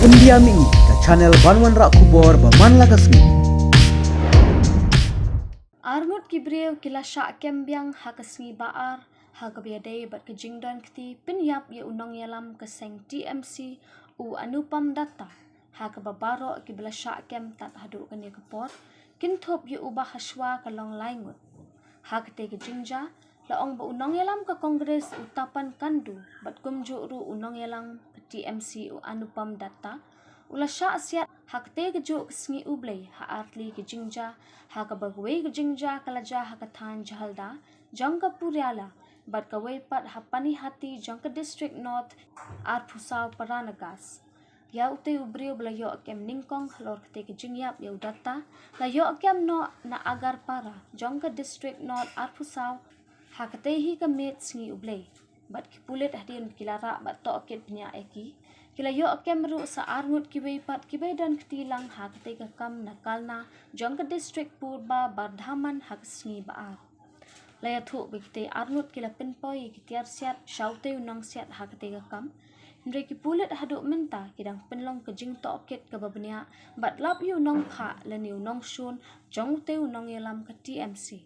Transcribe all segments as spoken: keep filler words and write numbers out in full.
India Mini, ka channel ban wanrah khubor ba man la ka sngi. Arngut ki briew ki la shah kem biang ha ka sngi ba ar, ha kaba ïadei bad ka jingdon kti pynïap ïa u nongïalam ka seng T M C, u Anupam Datta, ha kaba baroh kiba la shah kem tad haduh kane ka por kin thup ïa u ba hashwa ka long lai ngut. Ha katei ka jingjia, la ong ba u nongïalam ka Congress u Tapan Khandu bad kumjuh ruh u nongïalam ka T M C u Anupam Datta u la shah siat ha katei ka juh ka sngi U Blei ha artylli ka jingjia, ha kaba kawei ka jingjia ka la jia ha ka thaiñ Jhalda jong ka Puriala, bad kawei pat ha Panihati jong ka District North, arphew saw Paranagas. Ïa utei u briew ba la ïoh kem nyngkong halor katei ka jingïap ïa u Datta, la ïoh kem noh na Agarpara jong ka District North, arphew saw, ha katei hi ka miet sngi U Blei. Bad ki pulit hadien ki la rah bad tohkit bniah ïa ki, ki la ïoh kem ruh sa arngut kiwei pat kiba ïadon kti lang ha katei ka kam na Kalna jong ka District Purba Bardhaman ha ka sngi ba ar. La ïathuh ba kitei arngut ki la pynpoi ïa ki tiar siat sha utei u nongsiat ha katei ka kam. Hynrei ki pulit haduh mynta ki dang pynlong ka jingtohkit kaba bniah bad lap ïa u nongphah lane u nongshun jong utei u nongïalam ka T M C.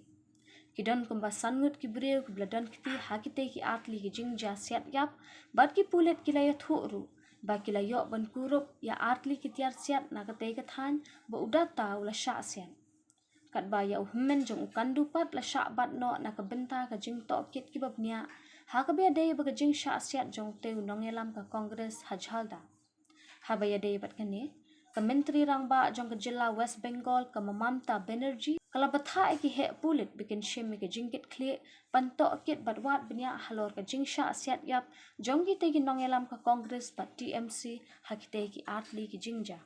Ki don kumba san ngut ki briew kiba la don kti ha kitei ki artylli ki jingjia siat ïap, bad ki pulit ki la ïathuh ruh ba ki la ïoh ban kurup ïa artylli ki tiar siat na katei ka thaiñ ba u Datta u la shah siat. Katba ïa u hynmen jong u Khandu pat la shah bat noh na ka bynta ka jingtohkit kiba bniah ha kaba ïadei bad ka jingshah siat jong utei u nongïalam ka Congress ha Jhalda. Haba ïadei bad kane, ka Myntri Rangbah jong ka jylla West Bengal ka Mamata Banerjee ka la bthah ïa ki heh pulit ba kin shim ïa ka jingkitkhlieh ban tohkit bad wad bniah halor ka jingshah siat ïap jong kitei ki nongïalam ka Congress bad T M C ha kitei ki artylli ki jingjia.